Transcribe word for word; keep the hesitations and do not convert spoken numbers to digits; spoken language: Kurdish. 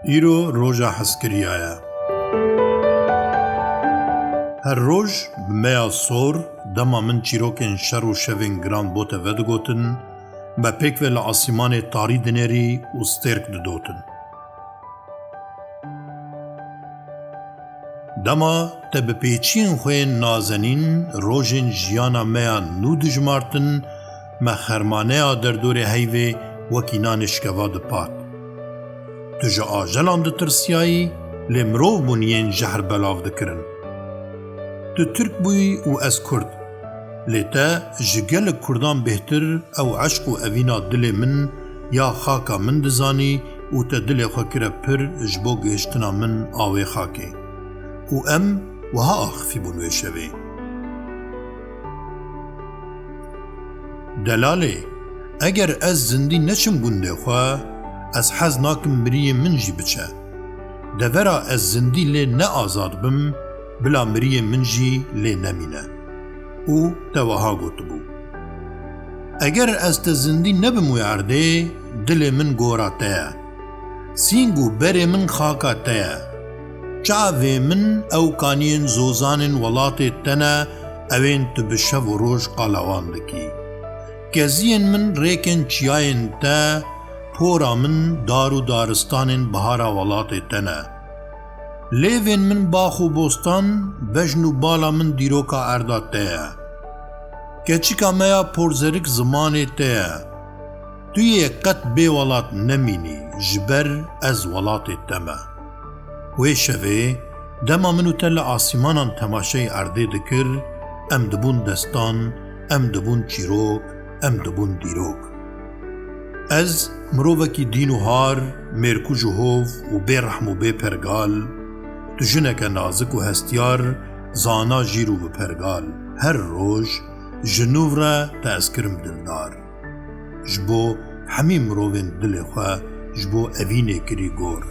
Îro roja hezkiriya ye. Her roj bi me ya sor, dema min çîrokên şer û şevên giran bo te vedigotin, me pêk ve li asîmanê tarî dinêrî û stêrk didotin. Dema te bi pêçiyên xwe yên nazenîn rojên jiyana me ya nû dijmartin, me xermaneya derdorê heyvê wekî nanê şikeva dipat. Tu ji ajelan ditirsiyayî, lê mirov bûn yên jehr belav dikirin. Tu Tirk bûyî û ez Kurd. Lê te ji gelek Kurdan bêhtir ew eşq û evîna dilê min ya xaka min dizanî û te dilê xwe kire pir ji bo gihiştina min a wê xakê. Û em wiha axifîbûn wê şevê. Delalê, eger ez zindî neçim gundê xwe, ez hez nakim miriyê min jî biçe. Devera ez zindî lê ne azad bim, bila miriyê min jî lê nemîne. Û te wiha gotibû, eger ez te zindî nebim wê erdê, dilê min gora te ye. Sîng û berê min xaka te ye. Çavê min ew kaniyên zozanên welatê te ne, ewên tu bi şev û roj qala wan dikî. Keziyên min rêkên çiyayên te, pora min dar û daristanên bihara welatê te ne. Lêvên min bax û bostan, bejn û bala min dîroka erda te ye. Keçika me ya porzerik zimanê te ye. Tu yê qet bê welat nemînî, ji ber ez welatê te me. Wê şevê, dema min û te li asîmanan temaşeyî erdê dikir, em dibûn destan, em dibûn çîrok, em dibûn dîrok. Ez mirovekî dîn û har, mêrkuj û hov û bê rehm û bê pergal, tu jineke nazik û hestiyar, zana jîr û bi pergal. Her roj ji nû re te ez kirim dildar. Ji bo hemî mirovên dilê xwe ji bo evînê kirî gor.